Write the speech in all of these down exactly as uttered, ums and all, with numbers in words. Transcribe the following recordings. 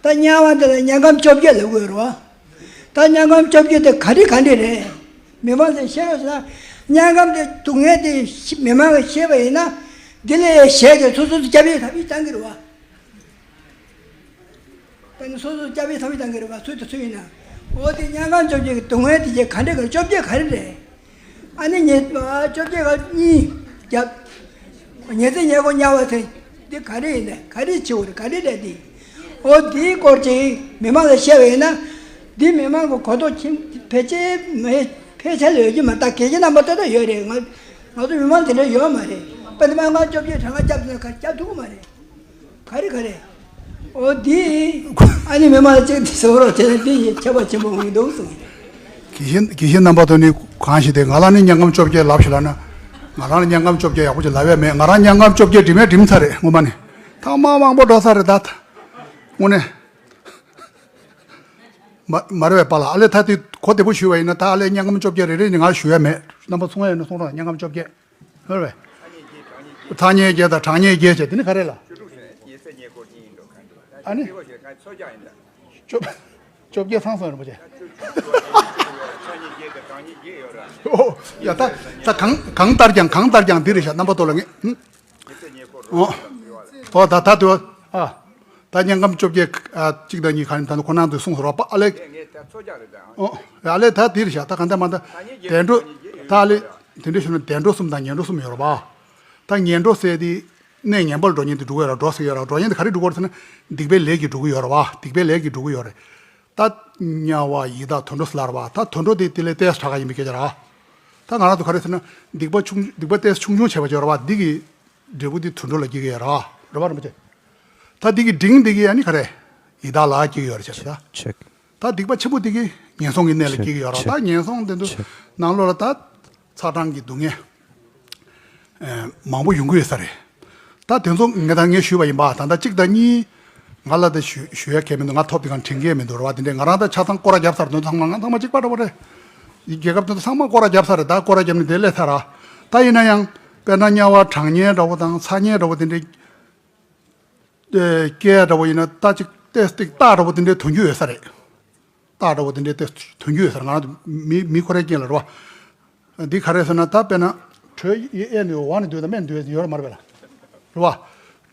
དམྱལ་བ་འདི་ལ་དམྱལ་ཁམས་བཅོ་བརྒྱད་ལབ་དགོས་རེད་བ། ད་དམྱལ་ཁམས་བཅོ་བརྒྱད་དེ་ག་རེ་ག་འདྲ་རེད། མི་མང་ཚོས་ཤེས་རོགས་བྱས་ན། དམྱལ་ཁམས་དེ་སྡུག་བསྔལ་དེ་མི་མང་གིས་ཤེས་པ་ཡིན་ན། འདི་ལས་གཞན་གྱིས་སོ་སོ་སྐྱབས་ཡས་ཐབས་ཡས་བཏང་གི་རེད་བ། ད་ནི་སོ་སོ་སྐྱབས་ཡས་ཐབས་ཡས་བཏང་གི་རེད་བ། སུ་དང་སུ་ཡིན་ན། འོ་དེ་དམྱལ་ཁམས་བཅོ་བརྒྱད་ཀྱི་སྡུག་བསྔལ་དེ་རྗེས་ག་འདྲ་ག་བཅོ་བརྒྱད་ག་རེ་རེད། ཨ་ནི་ཉེ་བཅོ་བརྒྱད་ག་གཉིས་བརྒྱབ། ཉེ་ཚེ་ཉེ་འཁོར་དམྱལ་བ་ཚེ། འདི་ག་རེ་ཡིན་ནས་ག་རེ་བྱེད་དགོས་རེད། ག་རེ་རེད་འདི། འོ་འདིའི་སྐོར་ཅིག་མི་མང་ལ་བཤད་པ་ཡིན་ན། འདི་མི་མང་གི་གོ་རྟོགས་ཆེན་ཕལ་ཆེར་མེད། ཕལ་ཆེར་ལ་ཡོད་ཀྱི་མ་རེད། ད་དགེ་རྒན་རྣམ་པ་ཏག་ཏག་ཡོད་རེད། ང་ང་ཚོ་མི་མང་དེ་འདྲ་ཡོད་མ་རེད། དཔེར་ན་དམྱལ་ཁམས་བཅོ་བརྒྱད་གྲངས་ཀ་བརྒྱབ་ན་ག་རེ་བརྒྱབ་ཐུབ་ཀྱི་མ་རེད། ག་རེ་ག་རེ། འོ་འདི། ཨ་ནི་མི་མང་ལ་གཅིག་འདི་ཟེར་རོགས་བྱས་ན་འདི་ཡི་ཁྱད་པར་ཆེན་པོ་འོང་གི་འདུག་གསུངས། དགེ་བཤེས་དགེ་བཤེས་རྣམ་པ་ཚོ་ནི་གང་ཞིག་དེ་ང་རང་ནི་དམྱལ་ཁམས་བཅོ་བརྒྱད་ལབ་ཞིག་ལབ་ན། ང་རང་ལ་དམྱལ་ཁམས་བཅོ་བརྒྱད་ཡག་པོ་ཅིག་ལབ་ཡ་མེད། ང་རང་དམྱལ་ཁམས་བཅོ་བརྒྱད་འགྲིམ་ཡ་འགྲིམ་ཚར་རེད། ངོ་མ་ནི་ཐང་མ་མང་པོ་འགྲོ་ཚར་རེད་ད། དངོས་གནས། མ་མ་རེད་པས་པཱ་ལགས། ཨ་ལས་ད་དེ་གོ་བདེ་པོ་ཞུས་པ་ཡིན་ན། ད་ཨ་ལས་དམྱལ་ཁམས་བཅོ་བརྒྱད་རེ་རེ་ནི་ང་ཞུ་ཡ་མེད། རྣམ་པ་ཚོ་ཡིན་ན་གསུང་རོགས། དམྱལ་ཁམས་བཅོ་བརྒྱད། ཧོར་བས། ཐ་སྙད་བརྒྱད་དང་གྲངས་སྙད་བརྒྱད་བྱས་དེ་ནི་ག་རེ་ལ། ཨ་ནི། བཅོ་བཅོ་བརྒྱད་ཚང་སོང་རིན་པོ་ཆེ། ཨོ་ཡ། ད་ད་གང་གང་ལྟར་ཀྱང་གང་ལྟར་ཀྱང་འདི་རེད་ཤག་རྣམ་པ་ཚོ་ལ་ངས། ཨོ་ད་ད་དུ་ཨ། ད་དམྱལ་ཁམས་བཅོ་བརྒྱད་ཨ་གཅིག་དང་གཉིས་ག་ནས་ད་ཁོ་ནང་དུ་གསུངས་སོང་ར་པ། ཨ་ལས། ཨོ་ཨ་ལས་ད་འདི་རེད་ཤག་ད་གང་ལྟར་མ་ད་བདེ་འགྲོ། ད་ཨ་ལས་དེ་འདྲ་ཞུ་ན་བདེ་འགྲོ་གསུམ་དང་ངན་འགྲོ་གསུམ་ཡོད་ར་པ། ད་ངན་འགྲོ་ཟེར་དེ། གནས་ངན་པ་ལ་འགྲོ་མཁན་དེ་འགྲོ་གི་ཡོད་ར། འགྲོ་ཟེར་གི་ཡོད་ར། འགྲོ་མཁན་དེ་ག་རེ་འགྲོ་གི་ཡོད་རེད་ཟེར་ན། སྡིག་པའི་ལས་ཀྱིས་འགྲོ་གི་ཡོད་རེད་བ། སྡིག་པའི་ལས་ཀྱིས་འགྲོ་གི་ཡོད་རེད། ད་དམྱལ་བ་ཡི་དྭགས་དུད་འགྲོ་ཟེར་ལབ་རེད་བ། ད་དུད་འགྲོ་དེ་དེ་ལས་ཏོག་ཙམ་དྲག་ག་ཡིན་པའི་སྐད་ཆ་རེད་བ། ད་ང་རང་ཚོ་ག་རེ་ཟེར་ན། སྡིག་པ་ཆུང་སྡིག་པ་ཏོག་ཙམ་ཆུང་ཆུང་བྱས་པ་ཅིག་ཡོད་རེད་བ། འདི་གི་འབྲས་བུ་དེ་དུད་འགྲོ་ལ་སྐྱེ་གི་ཡོད་རེད་བ། རེད་བ་རེད་མ་ཅེ། ད་འདི་གི་འབྲིང་འདི་གི་ཨ་ནི་ག་རེ། ཡི་དྭགས་ལ་སྐྱེ་གི་ཡོད་རེད་བྱས་པ་ད། ཆེག་ད་སྡིག་པ་ཆེན་པོ་དེ་གིས་ངན་སོང་གི་གནས་ལ་སྐྱེ་གི་ཡོད་རེད་བ། ད་ངན་སོང་དེ་ཚོ་ནང་ལོགས་ལ་ད་ཚ་གྲང་གི་སྡུག་བསྔལ་མང་པོ་ཡོང་གི་ཡོད་ས་རེད། ད་དེ་ཚོ་ངས་ད་ངས་ཞུས་པ་ཡིན་པ། ད་ལྟ་གཅིག་དང་གཉིས་ང་ལ་ད་ཞུ་ཞུ་ཡ་གལ་མི་འདུག་ང་ཐོབ་དེ་གང་དྲན་གྱི་མི་འདུག་རེད་བ། དེ་འདྲས་ང་རང་ད་ཆ་ཚང་སྐོར་ར་བརྒྱབ་ཚར་དོན་ཚང་མ་ང་ཚང་མ་གཅིག་པ་འདྲ་པོ་རེད། རྒྱལ་ཁབ་དེ་ཚོ་ཚང་མ་སྐོར་ར་བརྒྱབ་ཚར་རེད། ད་སྐོར་ར་བརྒྱབ་ནས་དེ་སླེབས་ཚར་ར། ད་ཡིན་ན་ཡང་དཔེར་ན་དམྱལ་བ་གྲང་དམྱལ་འདྲ་པོ་དང་ཚ་དམྱལ་འདྲ་པོ་དེ་འདྲས། ཨེ་སྐྱེ་ཡ་འདྲ་པོ་ཡིན་ན་ད་ཅིག་ཏོག་ཙམ་རྟགས་འདྲ་པོ་དེ་འདྲའི་ཐོན་རྒྱུ་ཡོད་ས་རེད། རྟགས་འདྲ་པོ་དེ་འདྲའི་ཏོག་ཙམ་ཐོན་རྒྱུ་ཡོད་ས་རེད། ང་རང་ཚོ་མི་མི་ཁོ་རའི་རྐྱེན་ལ་རེད་བ། འདི་ག་རེ་ཟེར་ན། ད་དཔེར་ན་དྲོད་གཡས་ནས་འོག་ནས་འདུས་དང་སྨད་ནས་འདུས་ཡོད་རེད་མ་རེད་པས་ལ། རེད་བ།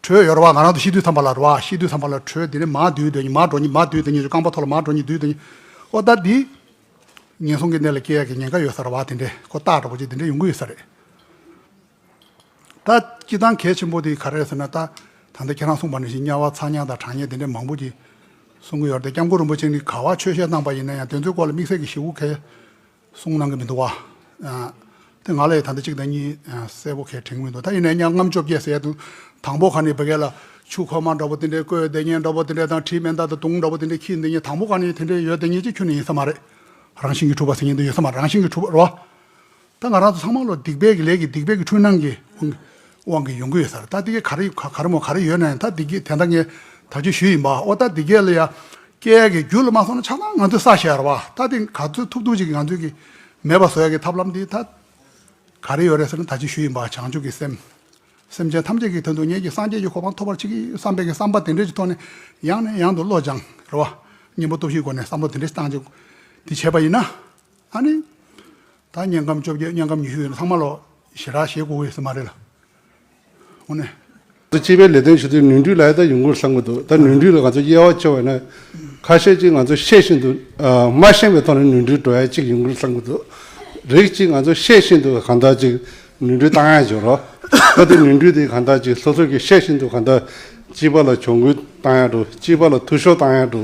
དྲོད་ཡོད་རེད་བ། ང་རང་ཚོ་ཤི་དུས་ཙམ་པ་ལ་རེད་བ། ཤི་དུས་ཙམ་པ་ལ་དྲོད་དེ་ནས་མར་འདུས་དེ་ཉིད་མར་འགྲོ་ཉིད་མར་འདུས་དེ་ཉིད་རྐང་པ་ཐོག་ལ་མར་འགྲོ་ཉིད་འདུས་དེ་ཉིད། ཨོ་ད་འདི་ངན་སོང་གི་གནས་ལ་སྐྱེ་ཡ་གི་ཉེན་ཁ་ཡོད་ས་རེད་བ། དེ་འདྲའི་ཁོ་རྟགས་འདྲ་པོ་ཅིག་དེ་འདྲའི་ཡོང་གི་ཡོད་ས་རེད། ད་སྤྱིར་བཏང་གལ་ཆེན་པོ་དེ་ག་རེ་རེད་ཟེར་ན། ད་ད་ལྟ་ཁྱེད་རང་གསུངས་པ་ནང་བཞིན་དམྱལ་བ་ཚ་དམྱལ་དང་གྲང་དམྱལ་དེ་འདྲའི་མང་པོ་ཅིག་གསུང་གི་ཡོད་རེད་དེ། སྐྱབས་མགོན་རིན་པོ་ཆེ་ནི་ག་པར་ཆོས་བཤད་གནང་པ་ཡིན་ན་ཡང་དེ་ཚོའི་སྐོར་ལ་དམིགས་བསལ་གྱི་ཞིབ་པོ་གས་གསུང་གནང་གི་མི་འདུག་བ། ཨ། དེ་ང་ལ་ཡང་ད་ལྟ་གཅིག་དང་གཉིས་ཨ་གསལ་པོ་གས་དྲན་གྱི་མི་འདུག་ད་ཡིན་ནའི་དམྱལ་ཁམས་བཅོ་བརྒྱད་ཟེར་ཡ་དུ། དང་པོ་ག་ནས་བོད་སྐད་ལ་ཆུ་ཁོལ་མ་འདྲ་པོ་དེ་འདྲའི་བསྐོལ་བསྡད་མཁན་འདྲ་པོ་དེ་འདྲ་དང་། དྲིའི་མེ་མདའ་དང་མདུང་འདྲ་པོ་དེ་འདྲའི་འཁྱེར་བསྡད་མཁན། དང་པོ་ག་ནས་དེ་འདྲའི་ཡོད་བསྡད་མཁན་ཅིག་ཁྱོན་ནས་ཡིན་ས་མ་རེད། རང་བཞིན་གྱིས་གྲུབ་པ་ཟེར་མཁན་དེ་ཡོད་ས་མ་རེད། རང་བཞིན་གྱིས་གྲུབ་པ་རེད་བ། ད་ང་རང་ཚོ་ཚང་མ་ལོ་སྡིག་པའི་གི་ལས་ཀྱི་སྡིག་པའི་གི་འཁྲུལ་སྣང་གི་དབང་གིས་ཡོང་གི་ཡོད་ས་རེད། ད་འདི་གའི་ག་རེ་ག་ག་རེ་མོ་ག་རེ་ཡོད་ན་ཡང་། ད་འདི་གའི་དེ་འདྲ་ངས་ད་ཅི་ཞུས་ཡིན་པ། ཨོ་ད་འདི་གའི་ལ་ཡ་སྐྱེ་ཡ་གི་རྒྱུ་ལ་མ་སོང་ན་ཆ་ཚང་ང་ཚོས་བསགས་བཞག་རེད་བ། ད་དེ་ག་ཚོད་ཐུབ་ཐུབ་ཅིག་ང་ཚོས་གི་མེད་པ་བཟོ་ཡ་གི་ཐབས་ལམ་འདི་ད་ག་རེ་ཡོད་རེད་ཟེར་ན། ད་ཅི་ཞུས་ཡིན་པ། བྱང་ཆུབ་ཀྱི་སེམས། སེམས་ཅན་ཐམས་ཅད་ཀྱི་དོན་དུ་ངེད་ཀྱིས་སངས་རྒྱས་ཀྱི་གོ་འཕང་ཐོབ་པར་བྱེད་ཀྱི་ཡོད་བསམ་པའི་གི་བསམ་པ་དེ་འདྲ་ཅིག་ཐོག་ནས་ཡང་ནས་ཡང་དུ་བློ་སྦྱང་རེད་བ། གཉེན་པོ་སྟོབས་བཞིའི་སྒོ་ནས་བསམ་བློ་དེ་འདྲ་ཞིག་བཏང་ཅིག་དེ་བྱས་པ་ཡིན་ན། ཨ་ནི། ད་དམྱལ་ཁམས་བཅོ་བརྒྱད་དམྱལ་ཁམས་ཉི་ཤུ་ཡོད་ན་ཚང་མ་ལོ་ཞེ་དྲག་ཞེད་དགོས་ཀྱི་ཡོད་ས་མ་རེད་ལ། དངོས་གནས། ང་ཚོ་སྤྱི་པའི་ལས་དོན་ཞུ་དུས་ནོར་འཁྲུལ་ལ་ཡ་ད་ཡོང་གི་རེད་བསམ་གྱི་འདུག་ད་ནོར་འཁྲུལ་ལ་ང་ཚོ་དབྱེ་བ་ཕྱེ་བ་ཡིན་ན། ཁ་ཤས་ཅིག་ང་ཚོ་ཤེས་བཞིན་དུ་ཨ་མ་ཤེས་པའི་ཐོག་ནས་ནོར་འཁྲུལ་འགྲོ་ཡ་ཅིག་ཡོང་གི་རེད་བསམ་གྱི་འདུག་རིགས་གཅིག་ང་ཚོ་ཤེས་བཞིན་དུ་གང་ལྟར་ཅིག་ནོར་འཁྲུལ་བཏང་ཡ་ཡོད་རེད། ད་དེ་ནོར་འཁྲུལ་དེ་གང་ལྟར་ཅིག་སོ་སོ་གིས་ཤེས་བཞིན་དུ་གང་ལྟར་སྤྱི་པ་ལ་གྱོང་གུན་བཏང་ཡ་འགྲོ། སྤྱི་པ་ལ་འཐུས་ཤོར་བཏང་ཡ་འགྲོ།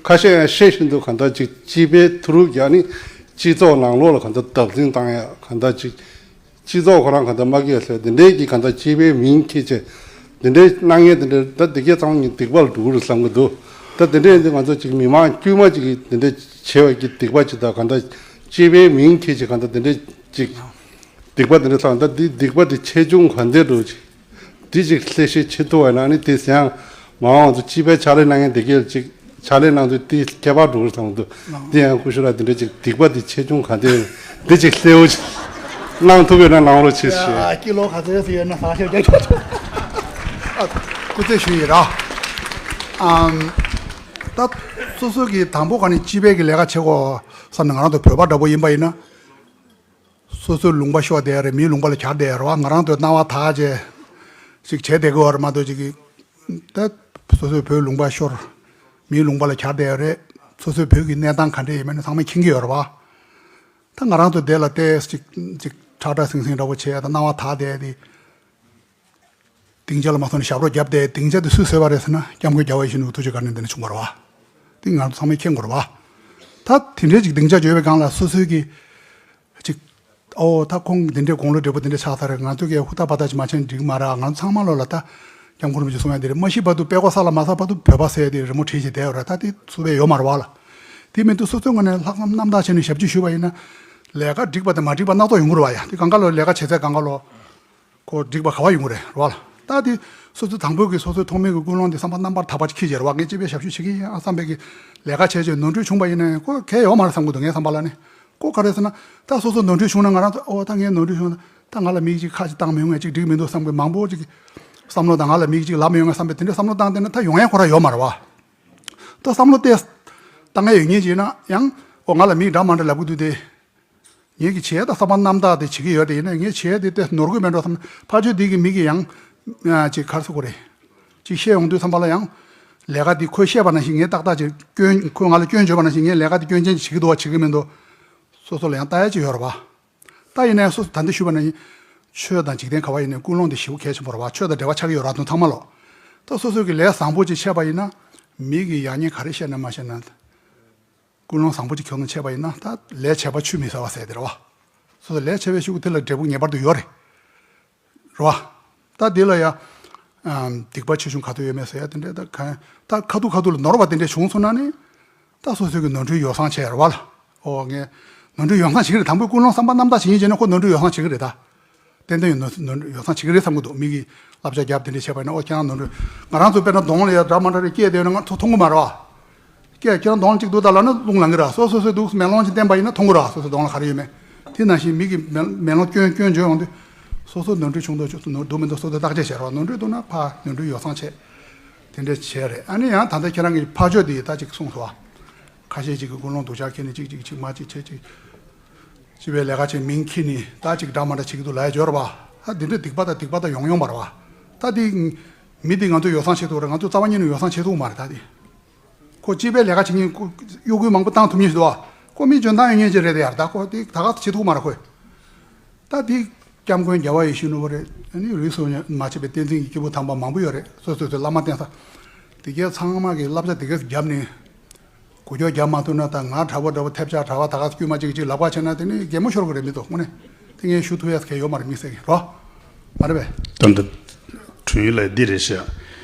ཁ་ཤས་ཡང་ཤེས་བཞིན་དུ་གང་ལྟར་ཅིག་སྤྱི་པའི་ཐུ་རུ་རྒྱག་ནི་སྤྱི་ཚོགས་ནང་ལོགས་ལ་གང་ལྟར་བརྡབ་གསིག་བཏང་ཡ། གང་ལྟར་ཅིག་སྤྱི་ཚོགས་ཁོ་རང་གང་ལྟར་མ་སྐྱིད་ལྷོད་དེ་འདྲའི་གི་གང་ལྟར་སྤྱི་པའི་མིང་འཁྱེར་བྱས་དེ་འདྲའི་གནང་མཁན་དེ་འདྲ། ད་དེ་གས་ཚང་མ་ངས་སྡིག་པ་ལ་འགྲོ་གི་རེད་བསམ་གྱི་འདུག་ད་དེ་འདྲ་ཡིན་དུས་ང་ཚོ་ཅིག་མི་མང་དཀྱུས་མ་ཅིག་གིས་དེ་འདྲ་བྱས་པ་གི་སྡིག་པ་ཅིག་དང་། གང་ལྟར་སྤྱི་པའི་མིང་འཁྱེར་བྱས་གང་ལྟར་དེ་འདྲ་ཅིག་སྡིག་པ་དེ་འདྲ་བསགས། ད་འདི་སྡིག་པ་དེ་ཆེ་ཆུང་གང་འདྲ་འགྲོ་ཅིག་དེ་ཅིག་གསལ་བཤད་བྱེད་ཐུབ་པ་ཡིན་ན། ཨ་ནི་དེ་ཟེར་ཡང་མ་འོངས་ཚོ་སྤྱི་པའི་ཕྱག་ལས་གནང་མཁན་དེ་གས་ཅིག་ཕྱག་ལས་གནང་དུས་དེ་ཁྱད་པར་འགྲོ་གི་རེད་བསམ་གྱི་འདུག་དེ་ཡང་སྐུ་ཞབས་ལགས་དེ་འདྲ་ཅིག་སྡིག་པ་དེ་ཆེ་ཆུང་གང་འདྲ་འདི་ཅིག་གསལ་བོ་ཅིག་གནང་ཐུབ་ཡོད་ན་གནང་རོགས་བྱེད་ཞུ། ཡ་ཀི་ལོ་ག་ཚོད་ཡོད་ན་ཟ་ཤེས་རྒྱ་ཁྱོད། ཨ། སྐུ་རྩེད་ཞུ་ཡི་ར། ཨམ། ད་སོ་སོ་གི་དང་པོ་ག་ནས་སྤྱི་པའི་གི་ལས་ཀ་བྱེད་དགོས་བསམ་ནས། ང་རང་ཚོ་བོད་པ་འདྲ་པོ་ཡིན་པ་ཡིན་ན། སོ་སོའི་ལུང་པ་ཤོར་བསྡད་རེད། མིའི་ལུང་པ་ལ་གྱར་བསྡད་རེད་བ། ང་རང་ཚོའི་སྣང་བ་དག་ཅིག་ཅིག་བྱས་བསྡད་ཀྱི་ཡོད་རེད་མ་གཏོགས་ཅིག་གི། ད་སོ་སོའི་བོད་ལུང་པ་ཤོར། མིའི་ལུང་པ་ལ་གྱར་བསྡད་ཡོད་རེད། སོ་སོའི་བོད་ཀྱི་གནས་སྟངས་ག་འདྲ་ཡིན་མིན་ཚང་མས་མཁྱེན་གྱི་ཡོད་རེད་བ། ད་ང་རང་ཚོ་དེ་ལ་ལྟས་ཅིག་ཅིག་ཁྲག་ཁྲག་སིང་སིང་འདྲ་པོ་བྱས། ད་སྣང་བ་དག་བསྡད་དེ། སྡིངས་ཆ་ལ་མ་སོང་ནས་ཞབས་བྲོ་བརྒྱབ་སྟེ། སྡིངས་ཆ་དེ་སུས་བཟོས་པ་རེད་ཟེར་ན། སྐྱབས་མགོན་རྒྱལ་བ་ཡིད་བཞིན་ནོར་བུ་ཐུགས་རྗེ་བཀའ་དྲིན་དེ་ནས་བྱུང་བ་རེད་བ། དེ་ང་ཚོ་ཚང་མས་མཁྱེན་དགོས་རེད་བ། ད་དེ་འདྲའི་ཅིག་སྡིངས་ཆ་བརྗོད་པའི་སྒང་ལ་སོ་སོའི་གི་ཅིག་ཨོ་ད་ཁོང་འདི་འདྲའི་དགུང་ལོ་བགྲེས་པོ་འདི་འདྲ་ཆགས་ཚར་རེད། ང་ཚོ་གིས་ཧུར་ཐག་འབད་ཐག་ཅིག་མ་བྱས་ན་འགྲིག་གི་མ་རེད། ང་ཚོ་ཚང་མ་ལོ་ལ་ད་སྐྱབས་མགོན་རིན་པོ་ཆེ་གསུང་ཡ་འདི་རེད། མ་ཤི་བར་དུ་དཔྲལ་ཀོ་ས་ལ་མ་ཟག་བར་དུ་བོད་པ་ཟེར་ཡ་དེ་རི་མོ་བྲིས་བྱས་བསྡད་ཡོད་རེད། ད་དེ་ཚུགས་པས་ཡོད་མ་རེད་བ་ལ། དེ་མིན་དུ་སོ་སོའི་ངོས་ནས་ལྷག་བསམ་རྣམ་དག་བྱས་ནས་ཞབས་ཕྱི་ཞུས་པ་ཡིན་ན། ལས་ཀ་འགྲིག་པ་དང་མ་འགྲིག་པ་སྣ་ཚོགས་ཡོང་གི་རེད་བ། ཡ་དེ་གང་ག་ལོ་ལས་ཀ་བྱེད་ཚད་གང་ག་ལོ། ཁོ་འགྲིག་པ་ག་བ་ཡོང་གི་རེད་རོ་ལ། ད་དེ་སོ་སོ་དང་པོ་གི་སོ་སོའི་ཐོག་མའི་གི་ཀུན་སློང་དེ་བསམ་པ་རྣམ་པར་དག་པ་ཅིག་འཁྱེར་བྱས་རོ། ངས་སྤྱི་པའི་ཞབས་ཞུ་བྱེད་ཀྱི་ཡིན་ཨ་བསམ་པའི་གི་ལས་ཀ་བྱས་བྱས་ནོར་འཁྲུལ་བྱུང་བ་ཡིན་ན་ཡང་ཁོ་གལ་ཡོད་མ་རེད་བསམ་གི་འདུག་ངའི་བསམ་པ་ལ་ནི། ཁོ་ག་རེ་ཟེར་ན། ད་སོ་སོ་ནོར་འཁྲུལ་བྱུང་ན་ང་རང་ཚོ་ཨོ་ད་ངས་ནོར་འཁྲུལ་བྱུང་ན་ད་ང་ལ་མི་གཅིག་ཁ་ཅིག་བཏང་མི་ཡོང་ངས་ཅིག་འགྲིག་མི་འདུག་བསམ་གི་མང་པོ་ཅིག་བསམ་བློ་དང་། ང་ལ་མི་གཅིག་ལབ་མི་ཡོང་ངས་བསམ་པའི་དེ་འདྲའི་བསམ་བློ་བཏང་བསྡད་ན་ད་ཡོང་ཡ་ཁོ་རང་ཡོད་མ་རེད་བ། ད་བསམ་བློ་ཏོག་ཙམ་བཏང་ཡ་ཡོད་ངེས་ཅིག་ཡིན་ན་ཡང་ཨོ་ང་ལ་མི་འདྲ་མ་འདྲ་ལབ་གི་འདུག་སྟེ། ངེད་ཀྱིས་བྱས་ད་བསམ་པ་རྣམ་དག་དེ་བྱེད་ཀྱི་ཡོད་དེ། ཡིན་ན་ངས་བྱས་དེ་ལྟ་ནོར་གྱི་མེད་འགྲོ་བསམ། ཕར་ཕྱོགས་འདི་གི་མི་གིས་ཡང་ཅིག་ག་རེ་ཟེར་དགོས་རེད། ཅིག་བཤད་ཡོང་དུས་ཙམ་པ་ལ་ཡང་། ལས་ཀ་འདི་ཁོས་བཤད་པ་ནང་བཞིན་ངས་ཏག་ཏག་ཅིག་སྐྱོན། ཁོས་ང་ལ་སྐྱོན་བརྗོད་པ་ནང་བཞིན་ངས་ལས་ཀ་འདི་སྐྱོན་ཅན་ཅིག་བྱེད་ཀྱི་འདུག་བ་བྱེད་ཀྱི་མི་འདུག་སོ་སོ་ལ་ཡང་ལྟ་ཡ་ཅིག་ཡོད་རེད་བ། ད་ཡིན་ན་ཡང་སོ་སོ་ད་ལྟ་ཞུས་པ་ནང་བཞིན། ཆོས་དང་འཇིག་རྟེན་ག་བ་ཡིན་ནའི་ཀུན་སློང་དེ་ཞེ་པོ་གལ་ཆེན་པོ་རེད་བ། ཆོས་དང་འབྲེལ་བ་ཆགས་ཀྱི་ཡོད་རེད་བ་དོན་ཚང་མ་ལོ། ད་སོ་སོ་གི་ལས་བཟང་པོ་ཅིག་བྱས་པ་ཡིན་ན། མི་གིས་ཡག་ཉེས་ག་རེ་བཤད་ན་མ་བཤད་ན། ཀུན་སློང་བཟང་པོ་ཅིག་ཁྱོང་ནས་བྱས་པ་ཡིན་ན། ད་ལས་བྱས་པ་ཆུད་མི་ཟ་བ་ཟེར་དེ་རེད་བ། སོ་སོ་ལས་བྱས་པའི་ཤུགས་དེ་ལ་འབྲས་བུ་ངེས་པར་དུ་ཡོད་རེད། རེད་བ། ད་དེ་ལ་ཡ། ཨམ། སྡིག་པ་ཆེ་ཆུང་ག་ཚོད་ཡོད་མེད་ཟེར་ཡ་དེ་འདྲས་ད་གང་། ད་ཁ་ཐུག་ཁ་ཐུག་ལ་ནོར་བ་དེ་འདྲས་བྱུང་སོང་ན་ནི། ད་སོ་སོའི་གི་ནོར་འཁྲུལ་ཡོ་བསྲང་བྱས་རེད་བ་ལ། ཨོ་ངས་ནོར་འཁྲུལ་ཡོ་བསྲང་བྱེད་ཀྱི་རེད། དང་པོའི་ཀུན་སློང་བསམ་པ་རྣམ་དག་བྱེད་ཉིན་བྱས་ན་ཁོ་ནོར་འཁྲུལ་ཡོ་བསྲང་བྱེད་ཀྱི་རེད་ད། ཏན་ཏན་ཡོད་ནོར་ནོར་འཁྲུལ་ཡོ་བསྲང་བྱེད་ཀྱི་རེད་བསམ་གྱི་འདུག་མི་གིས་བསླབ་བྱ་རྒྱབ་དེ་འདྲས་བྱས་པ་ཡིན་ན། ཨོ་ཁྱེད་རང་ནོར་འཁྲུལ། ང་རང་ཚོ་དཔེར་ན་གདོང་ལ་ཡ་འདྲ་མ་འདྲ་རེ་སྐྱེས་བསྡད་ཡོད་ན་ང་ཚོ་མཐོང་གི་མ་རེད་བ། སྐྱེས་ཁྱེད་རང་གདོང་ལ་གཅིག་སྡུག་ད་ལབ་ན་རླུང་ལངས་གི་རེད། སོ་སོ་སོའི་སྡུག་མེ་ལོང་ཅིག་བསྟན་པ་ཡིན་ན་མཐོང་གི་རེད། སོ་སོའི་གདོང་ལ་ག་རེ་ཡོད་མེད། དེ་ནང་བཞིན་མི་གིས་མེ་མེ་ལོང་སྐྱོན་སྐྱོན་བརྗོད་ཡོང་དུས། སོ་སོ་ནོར་འཁྲུལ་བྱུང་འདུག་ཆུ་ནོར་འདུག་མི་འདུག་སོ་སོས་བརྟག་དཔྱད་བྱས་རོགས། ནོར་འཁྲུལ་འདུག་ན་ཕར་ནོར་འཁྲུལ་ཡོ་བསྲང་བྱས། དེ་འདྲས་བྱས་རེད། ཨ་ནི་ཡང་ད་ལྟ་ཁྱེད་རང་གི་ཕར་ཕྱོགས་དེ་ད་ཅིག་གསུངས་སོང་བ། ཁ་ཤས་ཅིག་གིས་ཀུན་སློང་སྡུག་ཅག་ཁྱེར་ནས་ཅིག་ཅིག་ཅིག་མ་ཅིག་བྱས་ཅིག་སྤྱི་པའི་ལས་ཀ་བྱེད་མིང་ཁྱེར་ནས་ད་ཅིག་འདྲ་མ་འདྲ་བྱེད་ཀྱི་འདུག་ལབ་ཡ་ཡོད་རེད་བ། ཨ་འདི་འདྲ་སྡིག་པ་དང་སྡིག་པ་དང་ཡོང་ཡོང་མ་རེད་བ། ད་འདི་མི་འདི་ང་ཚོས་ཡོ་བསྲང་བྱེད་ཐུབ་རེད། ང་ཚོས་རྩ་བ་ཉིད་ནས་ཡོ་བསྲང་བྱེད་ཐུབ་མ་རེད་ད་འདི། ཁོ་སྤྱི་པའི་ལས་ཀ་བྱེད་མཁན་ཁོ་གཡོ་འགུལ་མང་པོ་བཏང་ཐུབ་མཁན་ཞིག་འདུག་བ། ཁོ་མི་འཇོན་ཐང་ཡོད་མཁན་ཅིག་རེད་དེ་ཡར་ད་ཁོ་དེ་ད་ག་བྱེད་ཐུབ་མ་རེད་ཁོས། ད་དེ་སྐྱབས་མགོན་རྒྱལ་བ་ཡིད་བཞིན་ནོར་བུ་རེད། ཨ་ནི་རིས་སུ་མ་ཆད་པའི་བསྟན་འཛིན་གྱི་སྐྱེས་བུ་དམ་པ་མང་པོ་ཡོད་རེད། སོ་སོ་སོའི་བླ་མ་བསྟེན་ས། དེ་གའི་ཚང་མ་གིས་བསླབ་བྱ་དེ་གས་བརྒྱབ་ནས། གུ་ཅོ་རྒྱབ་མ་ཐུབ་ན་ད་ང་དྲག་པོ་དྲག་པོ་ཐེབས་ཆག་དྲག་པ་ད་ག་དཀྱུས་མ་གཅིག་གཅིག་ལབ་པ་བྱས་ན་དེ་ནི་གད་མོ་ཤོར་གི་རེད་མི་ཚོ་དངོས་གནས། དེ་ངས་ཞུ་ཐུབ་ཡས་གལ་ཡོད་མ་རེད་མི་ཟེར་གི་རོ། མ་རེད་པས། ད་འདི་དྲུང་ཡིག་ལགས་འདི་རེད་ཤག་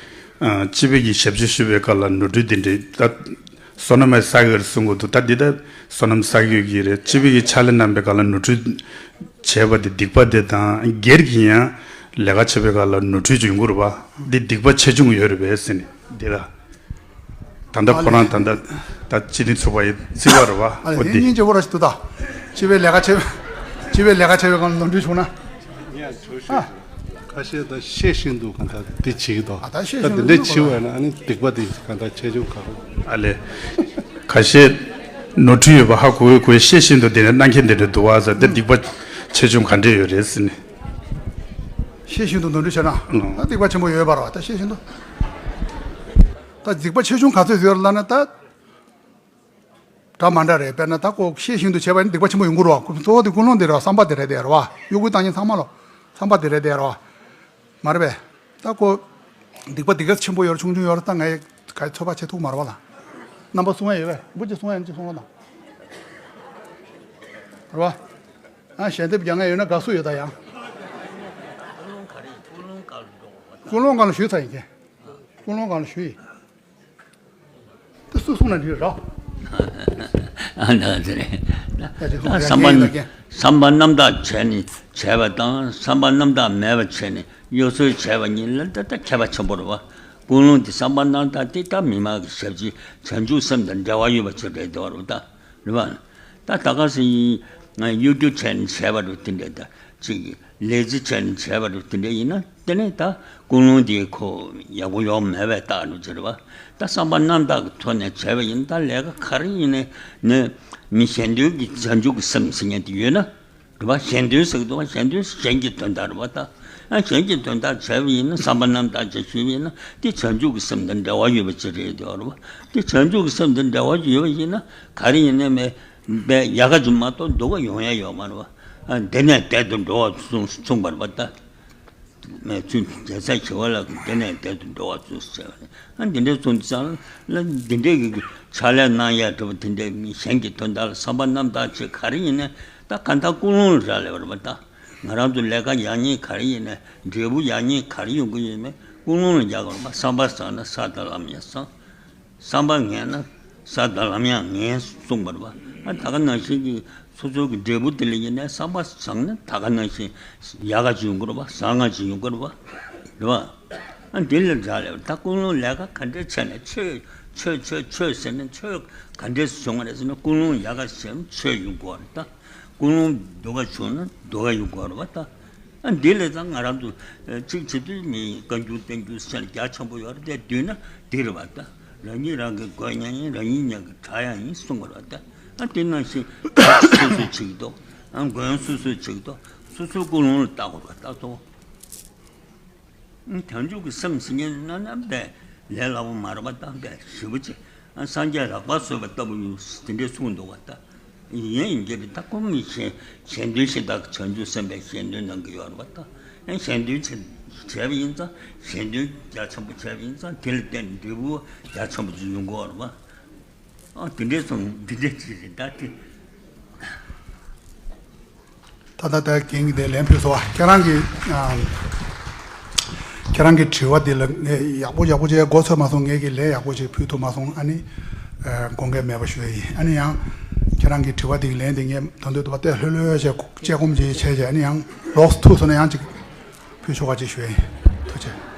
ཨ། སྤྱི་པའི་གི་ཞབས་ཕྱི་ཞུ་བའི་སྐབས་ལ་ནོར་འཁྲུལ་འདི་འདྲའི་ད། བསོད་ནམས་བསགས་ཡོད་རེད་གསུང་གི་འདུག་ད་འདི་ད་བསོད་ནམས་བསགས་ཡོད་ཀྱི་རེད། སྤྱི་པའི་གི་ཕྱག་ལས་གནང་བའི་སྐབས་ལ་ནོར་འཁྲུལ་བྱས་པ་དེ་སྡིག་པ་དེ་དང་། སྒེར་གྱི་ཡང་ལས་ཀ་བྱེད་པའི་སྐབས་ལ་ནོར་འཁྲུལ་ཅིག་ཡོང་གི་རེད་པ། འདི་སྡིག་པ་ཆེ་ཆུང་ཡོད་རེད་པས་ཟེར་ནས་འདི་ལ། ད་ལྟ་ཁོ་རང་ད་ལྟ་ད་སྤྱི་མཐུན་ཚོགས་པ་ཡི་རྩིས་པ་རེད་པ། ཨ་ལས་འོ་དེ་འདི་སྙིང་རྗེ་པོ་ར་ཞིག་འདུག་ད། སྤྱི་པའི་ལས་ཀ་བྱེད། སྤྱི་པའི་ལས་ཀ་བྱེད་པའི་སྒང་ལ་ནོར་འཁྲུལ་བྱུང་ན། ཨ། ཁ་ཤས་ད་ཤེས་བཞིན་དུ་གང་ལྟར་འདི་བྱེད་ཀྱི་འདུག་ཨ་ད་ཤེས་ད་བཞིན་དེ་དུ་འདྲ་འདུག་བྱེད་པ་ན་ཨ་ནི་སྡིག་པ་དེ་གང་ལྟར་ཆེ་ཆུང་གང་རུང་། ཨ་ལས། ཁ་ཤས་ནོར་འཁྲུལ་ཡོད་པ་ཧ་གོ་གི་གོ་ཤེས་བཞིན་དུ་དེ་ནས་གནང་མཁན་དེ་འདྲ་འདུག་བ་ཟེར་དེ་སྡིག་པ་ཆེ་ཆུང་ག་འདྲས་ཡོད་རེད་ཟེར་ནས། ཤེས་བཞིན་དུ་ནོར་འཁྲུལ་བྱས་ན། ཨང་། ད་སྡིག་པ་ཆེན་པོ་ཡོད་པ་རེད་བ་ད་ཤེས་བཞིན་དུ། ད་སྡིག་པ་ཆེ་ཆུང་ག་ཚོད་ཡོད་རེད་ལབ་ན་ད། འདྲ་མ་འདྲ་རེད། དཔེར་ན་ད་ཁོ་ཤེས་བཞིན་དུ་བྱས་པ་ཡིན་ན་སྡིག་པ་ཆེན་པོ་ཡོང་གི་རེད་བ། ཁོ་གཙོ་བོ་དེ་ཀུན་སློང་དེ་རེད་བ། བསམ་པ་དེ་རེད་དེ་རེད་བ། གཡོ་འགུལ་བཏང་མཁན་ཚང་མ་ལོ། བསམ་པ་དེ་རེད་དེ་རེད་བ། མ་རེད་པས། ད་ཁོ་སྡིག་པ་སྡིག་ག་ཆེན་པོ་ཡོད་རེད་ཆུང་ཆུང་ཡོད་རེད་ད་ངས་ག་ཚོད་པ་བྱེད་ཐུབ་མ་རེད་བ་ལ། རྣམ་པ་གསུང་ཡ་ཡོད་པས་འབུ་ཅིག་གསུང་ཡ་ཡིན་ཅིག་གསུང་རོགས་དང་། རེད་བ། ཨ་ཞལ་འདེབས་རྒྱག་མཁན་ཡོད་ན་དགའ་བསུ་ཡོད་ད་ཡང་། ཀུན་སློང་སྒང་ལ་ཞུས་ཚར་ཡིན་གྱི། ཀུན་སློང་སྒང་ལ་ཞུས་ཡིན། དེ་སུ་གསུངས་ན་འགྲིག་རེད། ཨ་ན་དེ་རེད། ད་ཅིག་ད་བསམ་པ་ཡ་ཡིན་ལ་ཀྱེ། བསམ་པ་རྣམ་དག་བྱས་ནས་བྱས་པ་དང་བསམ་པ་རྣམ་དག་མེད་པ་བྱས་ནས་གཡོ་ཟོལ་བྱས་པ་གཉིས་ལ་ད་ལྟ་ཁྱད་པར་ཆེན་པོ་རེད་བ། ཀུན་སློང་དེ་བསམ་པ་རྣམ་དག་དེ་ད་མི་མང་གི་ཞབས་ཕྱི་བྱང་ཆུབ་སེམས་དང་འབྲེལ་བ་ཡོད་པ་ཅིག་རེད་འདུག་རེད་ད། རེད་བ། ད་ད་ག་སེ་ཡིན་ང་ཡུ་ཊུབ་བྱས་ནས་བྱས་པ་རུ་དེ་འདྲ་ད་ཅིག་ལས་རྩིས་བྱས་ནས་བྱས་པ་རེད། དེ་འདྲ་ཡིན་ན་དེ་ནས་ད་ཀུན་སློང་དེ་ཁོ་ཡག་པོ་ཡོང་མེད་པའི་རྟགས་རེད་ཟེར་བ། ད་བསམ་པ་རྣམ་དག་གི་ཐོག་ནས་བྱས་པ་ཡིན་ན་ད་ལས་ཀ་ག་རེ་ཡིན་ནའི་ནི་མི་གཞན་དོན་གྱི་བྱང་ཆུབ་ཀྱི་སེམས་ཟེར་མཁན་དེ་ཡོད་ན། རེད་པ། གཞན་དོན་ཟེར་གི་འདུག་པ། གཞན་དོན་གཞན་གྱི་དོན་དག་རེད་པ་ད། ཨ་གཞན་གྱི་དོན་དག་བྱས་པ་ཡིན་ན་བསམ་པ་རྣམ་དག་ཅིག་ཞུས་པ་ཡིན་ན་དེ་བྱང་ཆུབ་ཀྱི་སེམས་དང་འབྲེལ་བ་ཡོད་པ་ཅིག་རེད་འདུག་རེད་པ། དེ་བྱང་ཆུབ་ཀྱི་སེམས་དང་འབྲེལ་བ་ཡོད་པ་ཡིན་ན་ག་རེ་ཡིན་ནའི་མེད་པའི་ཡག་ག་ཅིག་མ་གཏོགས་སྡུག་ག་ཡོང་ཡ་ཡོད་མ་རེད་པ། ཨ་འདི་ནས་འདི་དུ་འགྲོ་བ་གསུངས་གསུངས་པ་རེད་པ་ད། མེད་ཚུལ་རྒྱལ་སྲས་ཞི་བ་ལྷ་གིས་འདི་ནས་འདི་དུ་འགྲོ་བ་གསུངས་ཟེར་བ་རེད། ཨ་འདི་འདྲའི་གསུངས་ཙང་ལ་འདི་འདྲའི་གི་ཕྱག་ལས་གནང་ཡ་འདྲ་པོ་དེ་འདྲའི་མི་གཞན་གྱི་དོན་དག་ལ་བསམ་པ་རྣམ་དག་ཅིག་ག་རེ་ཡིན་ནའི་ད་གང་ལྟར་ཀུན་སློང་ལ་རག་ལས་པ་རེད་པ་ད། ང་རང་ཚོ་ལས་ཀ་ཡག་ཉེས་ག་རེ་ཡིན་ནའི་འབྲས་བུ་ཡག་ཉེས་ག་རེ་ཡོང་གི་ཡོད་མེད་ཀུན་སློང་ལ་རྒྱག་དགོས་རེད་པ། བསམ་པ་བཟང་ན་ས་དང་ལམ་ཡང་བཟང་། བསམ་པ་ངན་ན་ས་དང་ལམ་ཡང་ངན་གསུངས་པ་རེད་པ། ཨ་ད་ག་ནང་བཞིན་གྱི་སོ་སོ་གི་འབྲས་བུ་དེ་ལ་ཡིན་ནའི་བསམ་པ་བཟང་ན་ད་ག་ནང་བཞིན་ཡག་ག་ཅིག་ཡོང་གི་རེད་པ། བཟང་ང་ཅིག་ཡོང་གི་རེད་པ། རེད་པ། ཨ་འདི་ལ་རག་ལས་པ་ད་ཀུན་སློང་ལས་ཀ་ག་འདྲས་བྱས་ནས་ཆོས་ཆོས་ཆོས་ཆོས་ཟེར་ནས་ཆོས་ག་འདྲས་བྱུང་བ་རེད་ཟེར་ན་ཀུན་སློང་ཡག་ག་བྱས་ན་ཆོས་ཡོང་གི་རེད་ད། ཀུན་སློང་སྡུག་ག་བྱུང་ན་སྡུག་ག་ཡོང་གི་རེད་པ་ད། ཨ་འདི་ལས་ད་ང་རང་ཚོ་ཨ་གཅིག་བྱེད་དུས་མི་བཀའ་འགྱུར་བསྟན་འགྱུར་ཟེར་རྒྱ་ཆེན་པོ་ཡོད་རེད་དེ་བསྡུས་ན་འདི་རེད་པ་ད། རང་ཉིད་རང་གི་མགོན་ཡང་ཡིན། རང་ཉིད་ཉག་གི་གྲགས་ཡང་ཡིན་གསུངས་པ་རེད་པ་ད། ཨ་དེ་ནང་བཞིན་སོ་སོས་བྱེད་ཀྱི་འདུག་ཨ་མགོན་སོ་སོས་བྱེད་ཀྱི་འདུག་སོ་སོའི་ཀུན་སློང་ལ་བལྟ་དགོས་པ་ད་གཙོ་བོ། བྱང་ཆུབ་ཀྱི་སེམས་ཟེར་མཁན་ནི་རྣམ་པའི་ལས་སླ་པོ་མ་རེད་པ་ད། དཔེ་ཞེ་པོ་ཅིག་ཨ་སངས་རྒྱས་རགས་པ་བཟོས་པ་ལྟ་བུ་ཡོད་དེ་འདྲས་གསུངས་འདུག་པ་ད། ཡིན་ཡིན་གྱི་རེད་ད། ཁོ་མི་གཞན་གཞན་དོན་ཤེས་དག་བྱང་ཆུབ་སེམས་དཔའི་གཞན་དོན་གནང་གི་ཡོད་རེད་པ་ད། ཨ་གཞན་དོན་བྱས་བྱས་པ་ཡིན་ཙང་གཞན་དོན་རྒྱ་ཆེན་པོ་བྱས་པ་ཡིན་ཙང་དེ་ལ་བརྟེན་ནས་འབྲས་བུ་རྒྱ་ཆེན་པོ་ཅིག་ཡོང་གི་ཡོད་རེད་པ། ཨ་དེ་འདྲས་སོང་འདི་འདྲས་ཅིག་རེད་ད་དེ། ད་ལྟ་ད་རྒན་གྱིས་དེ་ལན་ཕུལ་སོང་བ། ཁྱེད་རང་གི་ཨ་ཁྱེད་རང་གི་དྲི་བ་འདི་ལ་ངས་ཡག་པོ་ཡག་པོ་བྱས་མགོ་ཚོས་མ་སོང་། ངས་ཀྱི་ལན་ཡག་པོ་ཞིག་ཕུལ་ཐུབ་མ་སོང་། ཨ་ནི་ཨ་དགོངས་འགལ་མེད་པ་ཞུ་ཡ་ཡིན། ཨ་ནི་ཡང་ཁྱེད་རང་གི་དྲི་བ་འདི་གི་ལན་འདི་ངས་ད་འདོད་དུ་བ་ཏོག་ཙམ་ལྷོད་ལྷོད་བྱས་དཔྱད་སྒོམ་ཅིག་བྱས་བྱས། ཨ་ནི་ཡང་ལོགས་སུ་ཐུག་སོང་ན་ཡང་ཅིག་ཕུལ་ཆོག་པ་ཅིག་ཞུ་ཡ་ཡིན། ཐུགས་རྗེ་ཆེ།